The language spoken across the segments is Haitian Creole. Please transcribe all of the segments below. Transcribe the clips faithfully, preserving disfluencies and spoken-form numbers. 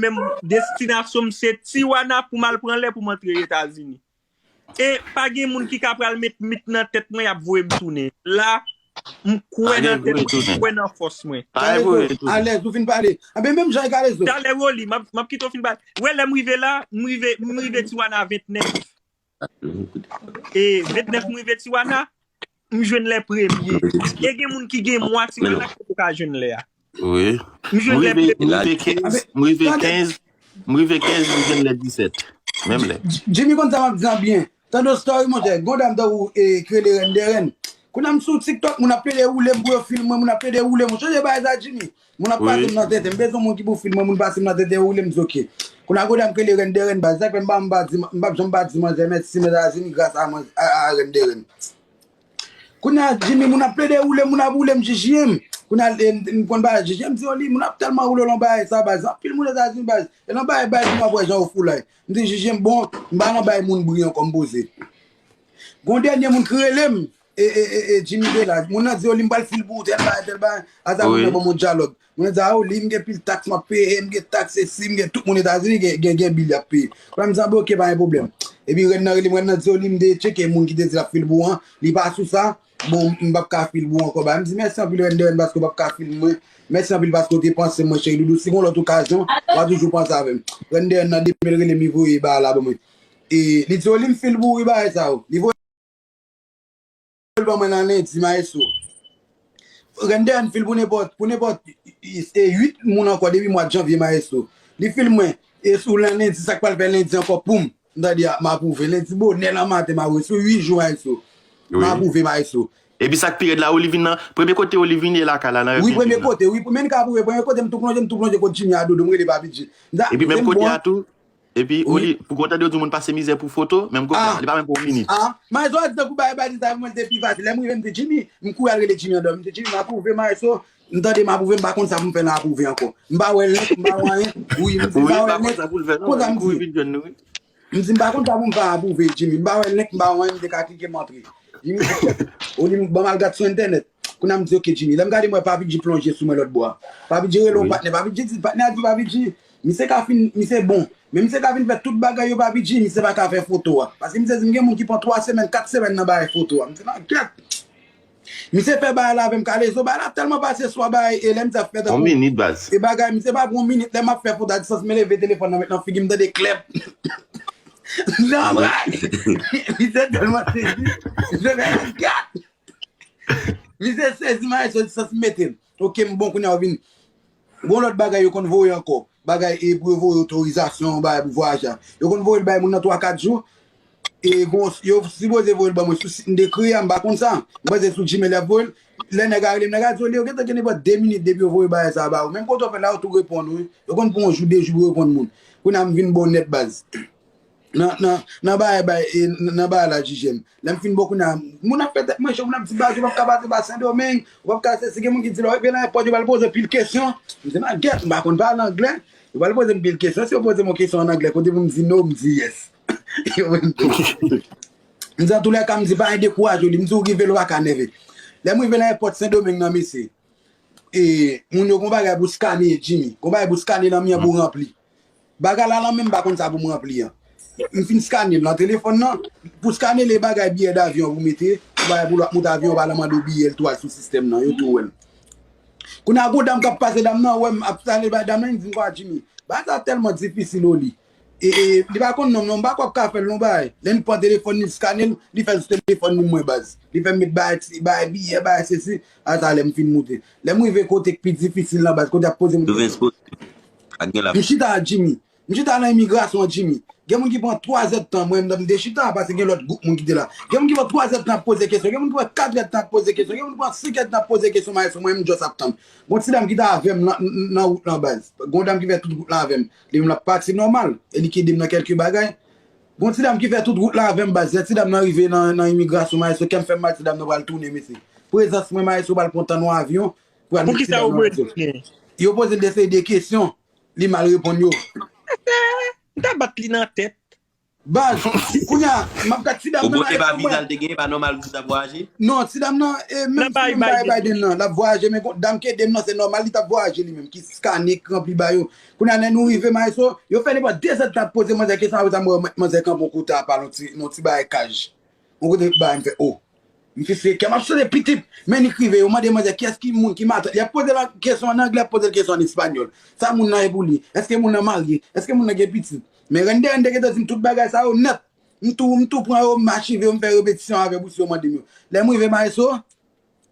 menm destinasyon m se Tijuana pou m al pran lè pou m antre Etazini. E pa gen moun ki ka pral met mit nan tèt mwen, y ap voye m tounen. La, m kwè nan tèt mwen, m kwè nan fòs mwen. Alèz, ou fin pale. Anben, menm jan e Kalezo. Talè, Rolly, m ap kite w fin pale. Wè, lè m rive la, m rive, m rive Tijuana vennèf. E vennèf m rive Tijuana, m jwenn lè premye. E gen moun ki gen mwa Tijuana ki poko ka jwenn lè a. Wi. M jwenn lè premye. M rive kenz, m rive kenz, m rive kenz, m jwenn lè disèt. Menm lè. Jimmy konn sa m ap di an byen. Tande yon story, monchè. Gon dam tankou ki rele Rèn dè Rèn. Kounye a m sou TikTok, moun ap plede woule m pou yo filme mwen, moun ap plede woule m. Ou sonje bagay sa, Jimmy? Moun ap pase m nan tenten. M bezwen moun ki pou filme mwen, moun pase m nan tenten, woule m, m di oke. Kounye a gon dam ki rele Rèn dè Rèn, baz. Sa k fè m pa, m pa di, m p ap janm pa di manzè mèsi, m Etazini gras a, a, a Rèn dè Rèn. Kounye a, Jimmy, moun ap plede woule m, moun ap woule m, J J M. Kounye a, m konn bagay J J M, m di, Oli, moun ap tèlman woule w nan bagay sa, baz. Anpil moun Etazini, baz. E nan bagay, bagay, moun ap wè jan yo foulay. M di, J J M, bon, m pa nan bagay moun bri ankò, m poze. Gon dènye moun ki rele m, e, e, e, e Jimmy de la. Moun nan di, Oli, m pral fil pou ou, tèl bagay, tèl bagay. Asa moun nan ban m yon dyalòg. Moun nan di, a, Oli, m gen pil taks m ap peye, m gen taks sesi, m gen tout moun Etazini, gen, gen, gen bil y ap peye. Kounye a m di, a, ben, oke, pa gen pwoblèm. Epi rèn nan rele m, rèn nan di, Oli, m te tcheke moun ki te di l ap fil pou ou an, li pa sou sa, bon, m p ap ka fil pou ou ankò. Ba, m di, mèsi anpil, rèn de rèn, paske w p ap ka fil mwen. Mèsi anpil paske w te panse mwen, cheri doudou. Si gon lòt okazyon, w a toujou panse avè m. Rèn de rèn nan, depi l rele m, li voye bagay la ban mwen. E li di, Oli, m fil pou ou, wi, bagay sa yo. Li voye l ban mwen nan lendi, maestro. Rèn de rèn fil pou nenpòt, pou nenpòt, e, uit moun ankò depi mwa janvye, maestro. Li fil mwen, e sou lan lendi, sa k pral fè lendi ankò, poum. M tande a, m apwouve. Lendi bonè nan maten, m apwouve. Sou uit jou, maestro. M apwouve, maestro. Epi sa k pi rèd la, Oli vin nan, premye kote Oli vin, e lakay la, nan rèv li vin nan. Wi, premye kote, wi. Men n ka pwouve, premye kote, m tou plonje, m tou plonje kot Jimmy a dodo, m rele Papi G. Epi menm kote a tou, epi Oli, pou kontan de di moun pase mizè pou foto, menm kote a, li pa menm pran yon minit. A, maestro a di tankou bagay, bagay sa, mwen te pi fasil. Lè m rive, m di Jimmy, m kouri al rele Jimmy andò, m di Jimmy, m apwouve, maestro, m tande m apwouve, m pa konn sa pou m fè nan apwouve ankò. M pa wè link, m pa wè anyen. Wi, m di m pa wè link. Konsa m di. M di, m pa konn sa pou m fè apwouve, Jimmy. M pa wè link, m pa wè anyen, m te ka klike, m antre. Jimmy di, Oli, m ban m al gad sou entènèt. Kounye a m di, oke, Jimmy. Lè m gade, m wè Papi G plonje sou mwen lòt bò a. Papi G rele yon patnè. Papi G di, patnè a di Papi G, misye ka fin, misye bon. Men misye ka vin fè tout bagay yo, Papi G, misye pa ka fè foto a. Paske misye di m gen moun ki pran twa semèn, kat semèn nan bagay foto a. M di, nan gèt. Misye fè bagay la avè m, Kalezo, bagay la tèlman pase swa bagay, e lè m di ap fè tankou. Yon minit, baz. E bagay, misye pa pran yon minit, lè m ap fè foto a distans, m leve telefòn nan met nan figi m, tande klèp. Nan bra. Misye tèlman sezi. Misye fè kat. Misye sezi, maestro, distans m mete l. Oke, m bon, kounye a w vin. Gon lòt bagay yo konn voye ankò. Bagay e pou yo voye otorizasyon, bagay pou vwayaje a. Yo konn voye l bay moun nan twa, kat jou. E gon, yo sipoze voye l ban mwen sou sit m te kreye a, m pa konn sa. M panse sou Gmail y ap voye l. Lè nèg a rele m, nèg a di w, yo gentan gen nenpòt de minit depi yo voye bagay sa a ba ou. Menm kote w fè la, yo tou reponn ou wi. Yo konn pran yon jou, de jou pou reponn moun. Kounye a m vin bon nèt baz. Nan, nan, nan bagay, bagay, e, nan bagay la, J J M. Lè m fin bon kounye a, moun ap fè tèt mwen cho, moun ap di baz, ou p ap ka pase pa Sendomeng, ou p ap ka sesi, gen moun ki di lè w rive nan èpòt, yo pral poze w pil kesyon. M di nan gèt, m pa konn pale anglè. Yo pral poze m pil kesyon. Si yo poze m yon kesyon an anglè, kote pou m di no, m di yes. M di antoulèka, m di pa dekouraje w, li. M di ou rive la, ou pa ka nève. Lè m rive nan èpòt Sendomeng nan, mesye, e, moun yo gon bagay pou skane, Jimmy. Gon bagay pou skane nan mi an pou ranpli. Bagay la lan men m pa konn sa pou m ranpli an. M fin skane l nan telefòn nan. Pou skane l e bagay biyè davyon pou mete, pou bagay pou lòt moute avyon pa lan mande w biyè l tou al sou sistèm nan, yo tou wè l. Kounye a gon dam k ap pase, dam nan wè m ap skane bagay, dam nan di m kwa Jimmy. Bagay sa tèlman difisil Oli. E, e, li pa konn non m non, m pa kwè ap ka fè l non bagay. Lè m pran telefòn li, m skane l, li fè l sou telefòn li mwen baz. Li fè m met bagay, ti, bagay biyè, bagay sesi. A sa lè m fin moute. Lè m rive kote k pi difisil lan baz, kote y ap poze moun kesyon. M chita a Jimmy. M chita nan imigrasyon an Jimmy. Gen moun ki pran twa zè d tan, mwen menm m te chita, paske gen lòt gwoup moun ki te la. Gen moun ki pran twa zè d tan ap poze kesyon, gen moun ki pran kat zè d tan ap poze kesyon, gen moun ki pran senk zè d tan ap poze kesyon, maestro, mwen menm m just ap tann. Gon ti dam ki t avè m nan, nan wout lan baz. Gon dam ki fè tout wout lan avè m. Li menm l ap pati nòmal. E li ki ede m nan kèlke bagay. Gon ti dam ki fè tout wout lan avè m baz. Lè ti dam nan rive nan, nan imigrasyon, maestro, kè m fè m mal, ti dam nan pral tounen, mesye. Prezans mwen, maestro, pral pran tan nan yon avyon, pral met ti dam nan, maestro. Yo poze l de seri de kesyon, li mal reponn yo. M ta bat li nan tèt. Baz, kounye a, m ap gad ti dam nan. Oubyen e pa viza l te genyen, e pa nòmal pou l t ap vwayaje? Non, ti dam nan, e, menm si menm bagay Biden nan, l ap vwayaje, men dam k ede m nan, se nòmal li t ap vwayaje li menm, ki skane, ki ranpli ba yo. Kounye a, lè nou rive, maestro, yo fè nenpòt de zèdtan ap poze manzè kesyon, apre sa, m wè manzè kanpe yon kote apa, yon ti, yon ti bagay kaj. Yon kote bagay, m fè, o. M fiske kè m ap chante pitit. Men li k rive, yo mande manzè kiyès ki moun ki matant. Li ap poze l kesyon an anglè, ap poze l kesyon an espanyòl. Sa moun nan ye pou li? Èske moun nan marye? Èske moun nan gen pitit? Men rende, rende gentan di m tout bagay sa yo nèt. M tou, m tou pran yo, m achive yo, m fè repetisyon avè bouch yo mande m yo. Lè m rive maestro,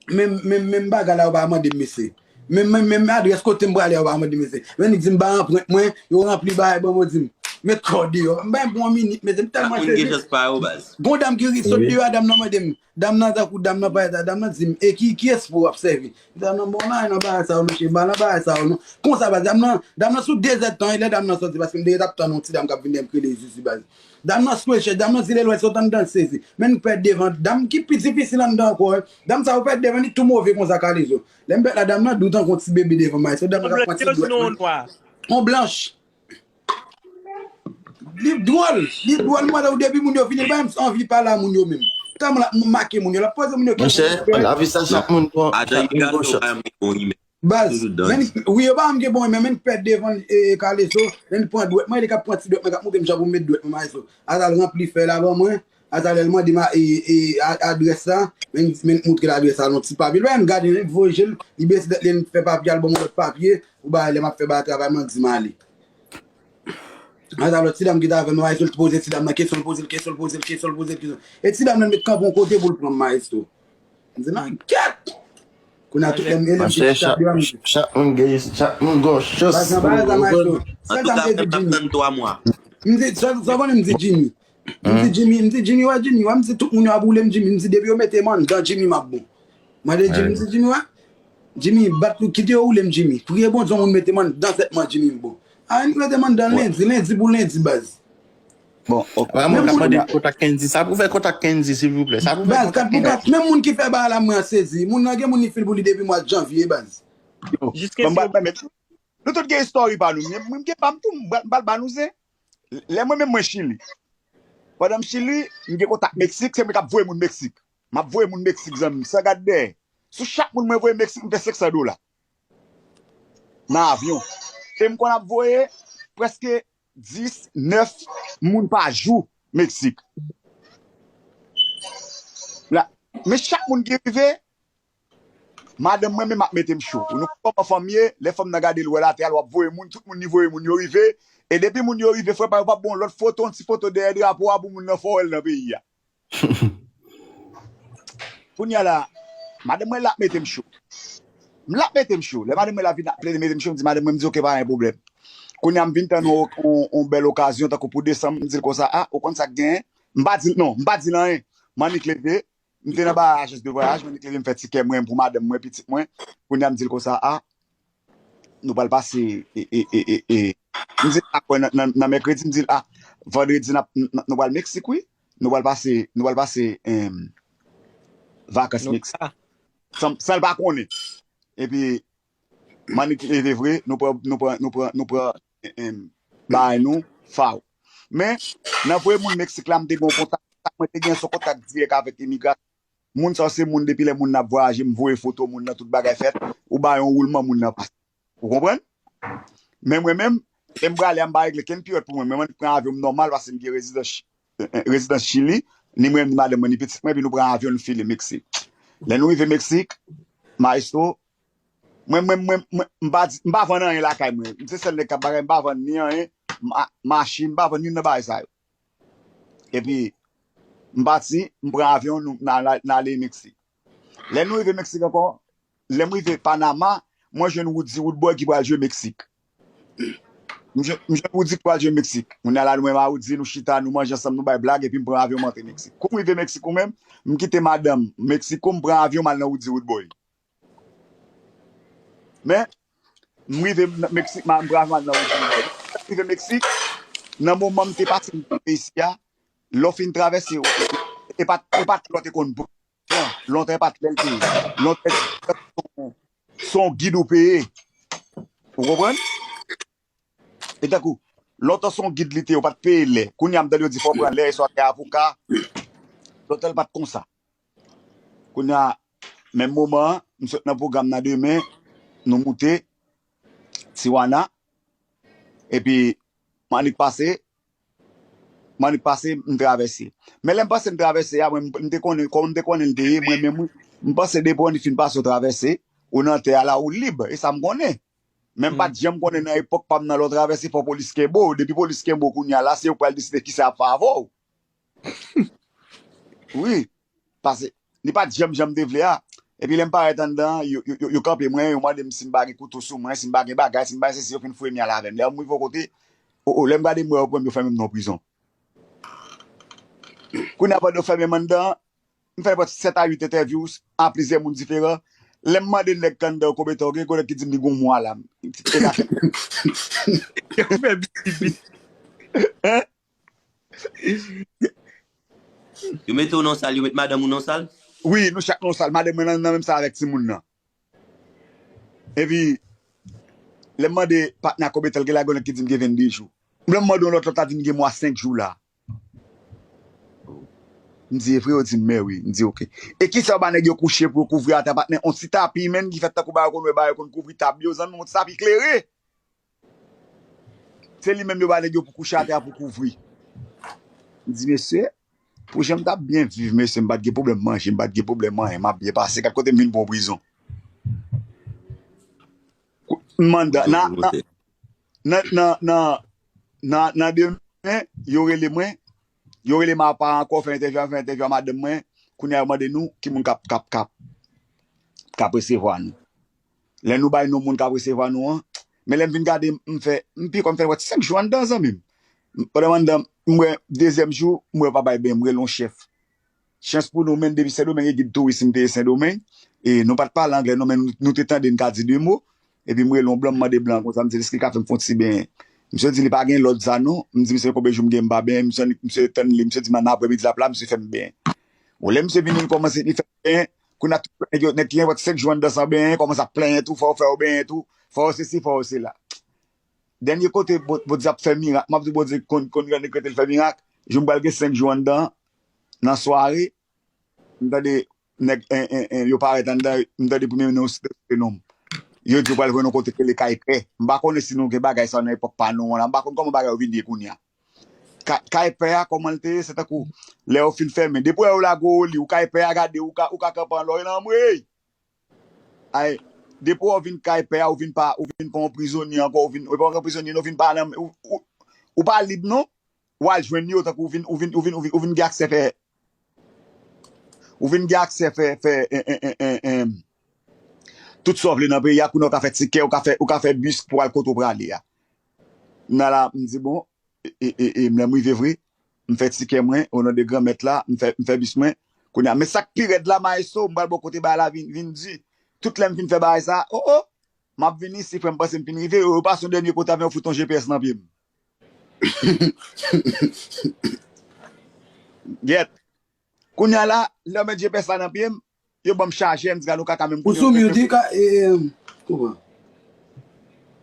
menm, menm, menm bagay la yo pa mande m mesye. Menm, menm, menm adrès kote m prale yo pa mande m mesye. Men li di m ba anprent mwen, yo ranpli bagay ban mwen di m. Met kò deyò. M bay bon minit mesye, m tèlman sezi. Gon dam ki ri sot deyò a, dam nan mande m. Dam nan tankou dam nan pa eta, dam nan di m, e ki, ki espo w ap sèvi? M di, a non, bon, nan, nan bagay sa yo, mesye, m pa nan bagay sa yo, non. Konsa, baz, dam nan, dam nan sou de zèdtan, e lè dam nan sòti, paske m te ret ap tann yon ti dam k ap vin dèyè m k rele Zuzu, baz. Dam nan sweatshirt, dam nan zile lwès, yo tann dan sezi. Men n pèt devan, dam ki pi difisil anndan ankò, dam sa yo pèt devan, li tou move konsa, kalezo. Lè m pèt la, dam nan dou tankou yon ti bebe devan, maestro, dam nan k ap pran ti dwèt mwen. On blanch. Li dwòl, li dwòl, mwen, ou depi moun yo vini, li pa menm anvi pale a moun yo menm. Tèlman l ap make moun yo, l ap poze moun yo kesyon. Monchè, lavi sa, chak moun pran, chak moun pran chans. Baz, men, wi, yo pa menm gen bon, men, men pèt devan, e, kalezo, men pran dwèt mwen, li k ap pran ti dwèt mwen, k ap montre m jan pou m met dwèt mwen, maestro. Atal ranpli fèy la ban mwen, atal mande m, e, e, a- adrès la, men, men montre l adrès la, nan ti papye. Li pa menm gade, li voye je l, li bese tèt li, li fè papye, al ban m yon lòt papye, ou ba lè m ap fè ba travay, mwen di m ale. Atal lòt ti dam ki t avè m, maestro, l poze ti dam nan kesyon, l poze l kesyon, l poze l kesyon, l poze l kesyon. E ti dam nan met kanpe yon kote pou l pran m, maestro. M di, nan, kèt! Kounye a tout lè m, e lè m te chita deyò a, m di, chak moun gen, chak moun gen yon chans pou yo konn. Sèl sa m te di Jimmy. M di, sa, sa w konnen m di Jimmy. M di Jimmy, m di Jimmy, wè Jimmy, wè m di tout moun yo ap woule m Jimmy, m di depi yo mete m anndan Jimmy m ap bon. Mwen de Jimmy, m di Jimmy, wè. Jimmy, bat pou kite yo woule m Jimmy. Priye Bondye yon moun mete m anndan tèt mwen Jimmy m bon. A, yon mete m anndan lendi, lendi pou lendi, baz. Bon, ok. Pa moun k ap mande kontak Kendy. Sa pou fè kontak Kendy, silvouplè? Sa pou fè kontak Kendy? Baz, kat pou kat, menm moun ki fè bagay la, mwen an sezi. Moun nan gen moun li fil pou li depi mwa janvye, baz. Jiskèske nou tout gen istòri pa nou. Mwen, mwen gen pa m tou, m pral, m pral ba nou zen. Lè mwen menm mwen Chili. Pandan m Chili, m gen kontak Meksik, se mwen k ap voye moun Meksik. M ap voye moun Meksik, zanmi m, san gad dèyè. Sou chak moun mwen voye Meksik, m fè senk san dola. Nan avyon. E m konn ap voye prèske dis, nèf moun pa jou Meksik. La, men chak moun ki rive, madanm mwen menm ap mete m cho. Nou konn kòman fanm ye, lè fanm nan gade l wè l atè a, l ap voye moun, tout moun li voye moun yo rive. E depi moun yo rive, frè pa yo p ap ba w lòt foto, yon ti foto dèyè drapo a pou moun nan fè w wè l nan peyi a. Kounye a la, madanm mwen la ap mete m cho. M la ap mete m cho. Lè madanm mwen la vin ap plede mete m cho, m di madanm mwen, m di, "Ok, pa gen pwoblèm." Kounye a, m vin tann yon, yon, yon bèl okazyon, tankou pou desanm, m di l konsa, "A, ou konn sa k genyen?" M pa di l, non, m pa di l anyen. M annik leve, m te nan bagay ajans de vwayaj, m annik leve, m fè tikè mwen pou madanm mwen, pitit mwen. Kounye a, m di l konsa, "A, nou pral pase, e, e, e, e, e." M di l, "A, kwè nan, nan, nan mèkredi," m di l, "A, vandredi, n ap, n, n, nou pral Meksik, wi. Nou pral pase, nou pral pase, em, vakans Meksik." San, san l pa konnen. Epi, m annik leve vre, nou pran, nou pran, nou pran, nou pran, em, bagay nou, faw. Men, nan voye moun Meksik la, m te gen yon kontak, mwen te gen yon kontak dirèk avèk imigrasyon. Moun sa yo se moun depi lè moun nan ap vwayaje, m voye foto moun nan, tout bagay fèt, ou bay yon woulman moun nan pase. Ou konprann? Men mwen menm, lè m prale a, m pa regle kenn pirèt pou mwen. Mwen, mwen pran avyon m nòmal paske m gen rezidans, eh, eh, rezidans Chili, ni mwen, ni madanm mwen, ni pitit mwen, epi nou pran avyon, nou file Meksik. Lè nou rive Meksik, maestro, mwen, mwen, mwen, mwen, m pa di, m pa vann anyen lakay mwen. M se sèl nèg k ap bagay, m pa vann ni anyen, ma-, machin, m pa vann youn nan bagay sa yo. Epi, m pati, m pran avyon, nou, n a-, n a-, n ale Meksik. Lè nou rive Meksik ankò, lè m rive Panama, mwen jwenn Roody Roodboy ki pral jwe Meksik. M jwenn, m jwenn Roody ki pral jwe Meksik. Kounye a la, nou menm a Roody, nou chita, nou manje ansanm, nou bay blag, epi m pran avyon, m antre Meksik. Kou m rive Meksik ou menm, m kite madanm Meksiko, m pran avyon, m al nan Roody Roodboy. Men, m rive nan Meksik, m a-, m pran avyon al nan Roody Roodboy. Rive Meksik, nan moman m te pase m rive isi a, lè w fin travèse, e pa t, e pa t lè w te konn pran. Lontan e pa t lè l te ye. Lontan se yon, se yon gid ou peye. Ou konprann? E tankou, Lontan se yon gid li te ye, yo pa t peye lè. Kounye a m tande yo di fò w pran lè, e sa w avoka. Lontan l pa t konsa. Kounye a, menm moman an, m sot nan pwogram nan demen, nou moute, Tijuana, epi m annik pase, m annik pase, m travèse. Men lè m panse m travèse a, mwen, m te konnen, kòm m te konnen l te ye, mwen menm, wi, m panse depi w annik fin pase w travèse, ou nan tè a la, ou lib, e sa m konnen. Men m pa t janm konnen nan epòk pa m nan, lè w travèse, fò polis kenbe w. Depi polis kenbe w kounye a la, se yo k pral deside kisa y ap fè avè w. Wi, paske li pa t janm, janm te vle a. Epi lè m parèt anndan an, yo, yo, yo, yo kanpe mwen, yo mande m si m pa gen kouto sou mwen, si m pa gen bagay, si m pa gen sesi, yo fin foure m al avè m. Lè m rive yon kote, o, o, lè m gade m wè yo pran m, yo fèmen m nan prizon. Kounye a pandan yo fèmen m anndan an, m fè nenpòt sèt a uit entèvyou a plizyè moun diferan. Lè m mande nèg k anndan yo konbyen tan yo gen, gon nèg ki di m li gen yon mwa la. E la fè. Yo fè bitibi. Hein? Yo mete w nan sal, yo met madanm ou nan sal? Wi, nou chak nan sal. Madanm mwen nan, nan menm sal avèk timoun nan. Epi, lè m mande patnè a konbyen tan l gen la, gon nèg ki di m gen vennde jou. Lè m mande yon lòt, lòt la di m gen mwa senk jou la. M di, e vre? Yo di m, men wi. M di, oke. E kisa yo ba nèg yo kouche pou yo kouvri atè a, patnè? On ti tapi, menm ki fèt tankou bagay yo konn wè, bagay yo konn kouvri tab yo, zanmi m, on ti tapi klere. Se li menm yo ba nèg yo pou kouche atè a pou kouvri. M di, mesye, pou jan m t ap byen viv, mesye, m pa t gen pwoblèm manje, m pa t gen pwoblèm anyen, m ap byen pase. Gad kote m vin pran prizon. M anndan, nan, nan, nan, nan, nan, nan, nan demen, yo rele mwen, yo rele m apa ankò, fè entèvyou, fè entèvyou a madanm mwen, kounye a yo mande nou ki moun k ap, k ap, k ap, k ap resevwa nou. Lè nou bay non moun k ap resevwa nou an, men lè m vin gade, m fè, m pi kò m fè wè senk jou anndan, zanmi m. Pandan m anndan, m wè dezyèm jou, m wè yo pa bay beny, m rele yon chèf. Chans pou nou, menm depi Sendomeng, e gid touris m te ye Sendomeng, e nou pa t pale anglè non, men nou, nou te tande n ka di de mo. Epi m rele yon blan, m mande blan konsa, m di l èske l ka fè m fè yon ti benyen. Misye di li pa gen lòd sa non. M di misye konbyen jou m gen m pa benyen. Misye, misye tann li, misye di m ann aprèmidi l ap la, misye fè m benyen. Bon, lè misye vini, li kòmanse, li fè m benyen. Kounye a tout nèg yo, nèg ki gen pwèt senk jou anndan san benyen, kòmanse ap plenyen tou, fò yo fè yo benyen tou, fò yo sesi, fò yo sela. Dènye kote Bo-, Bondye ap fè mirak, m ap di Bondye konn, konn gade kote l fè mirak, jou m pral gen senk jou anndan, nan sware, m tande nèg, en, en, en, yo parèt anndan, m tande premye non, site non m. Yo di yo pral voye nou kote k rele Kay Pè. M pa konnen si nou gen bagay sa nan epòk pa nou an la. M pa konn kòman bagay yo vin ye kounye a. Ka-, Kay Pè a, kòman l te ye, se tankou lè yo fin fèmen. Depi w wè yo lage w o li, ou Kay Pè a gade, ou ka, ou ka kanpe anlè w, e nan anmwey! Ay, depi w vin Kay Pè a, ou vin pa, ou vin pa yon prizonye ankò, ou vin, ou pa yon prizonye, non, ou vin pa nan, ou, ou, ou pa lib, non. W al jwenn yo, tankou ou vin, ou vin, ou vin, ou vin, ou vin gen aksè fè, ou vin gen aksè fè, fè, en, en, en, en, en, tout sa w vle nan peyi a, kounye a ou ka fè tikè, ou ka fè, ou ka fè bis pou al kote w prale a. M nan la, m di, bon, e, e, e, e, lè m rive vre, m fè tikè mwen, o non de Granmèt la, m fè, m fè bis mwen. Kounye a, men sa k pi rèd la, maestro, m pral ba w kote bagay la vin, vin di. Tout lè m fin fè bagay sa, o, o, m ap vin isi, frè m, panse m fin rive, yo, yo pase yon dènye kote avè yon fout yon G P S nan pye m. Gyèt. Kounye a la, lè yo met G P S la nan pye m, yo ban m chajè, m di gade yon kaka menm Ou sou mute, ka, e, e, kouman?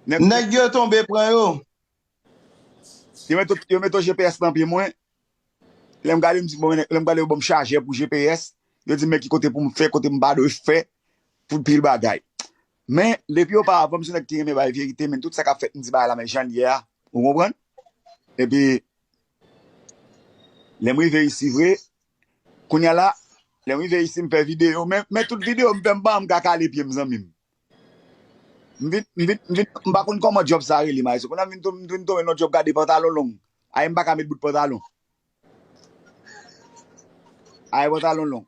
Nèg yo tonbe pran yo. Yo met, yo met yon G P S nan pye mwen. Lè m gade, m di, bon, lè m gade, yo ban m chajè pou G P S. Yo di m men ki kote pou m fè, kote m pa dwe fè, pou pil bagay. Men, depi oparavan, m se nèg ki renmen bay verite, men tout sa k ap fèt, m di bagay la, men jan l ye a. Ou konprann? Epi, lè m rive isi vre, kounye a la, lè m rive isi, m fè videyo, men, men tout videyo m fè, m pa janm ka kale pye m, zanmi m. M vin, m vin, m vin, m pa konn kòman djòb sa rele, maestro. Kounye a m vin tonbe, m vin tonbe nan djòb gade pantalon long. Ay, m pa ka met bout pantalon. Ay, pantalon long.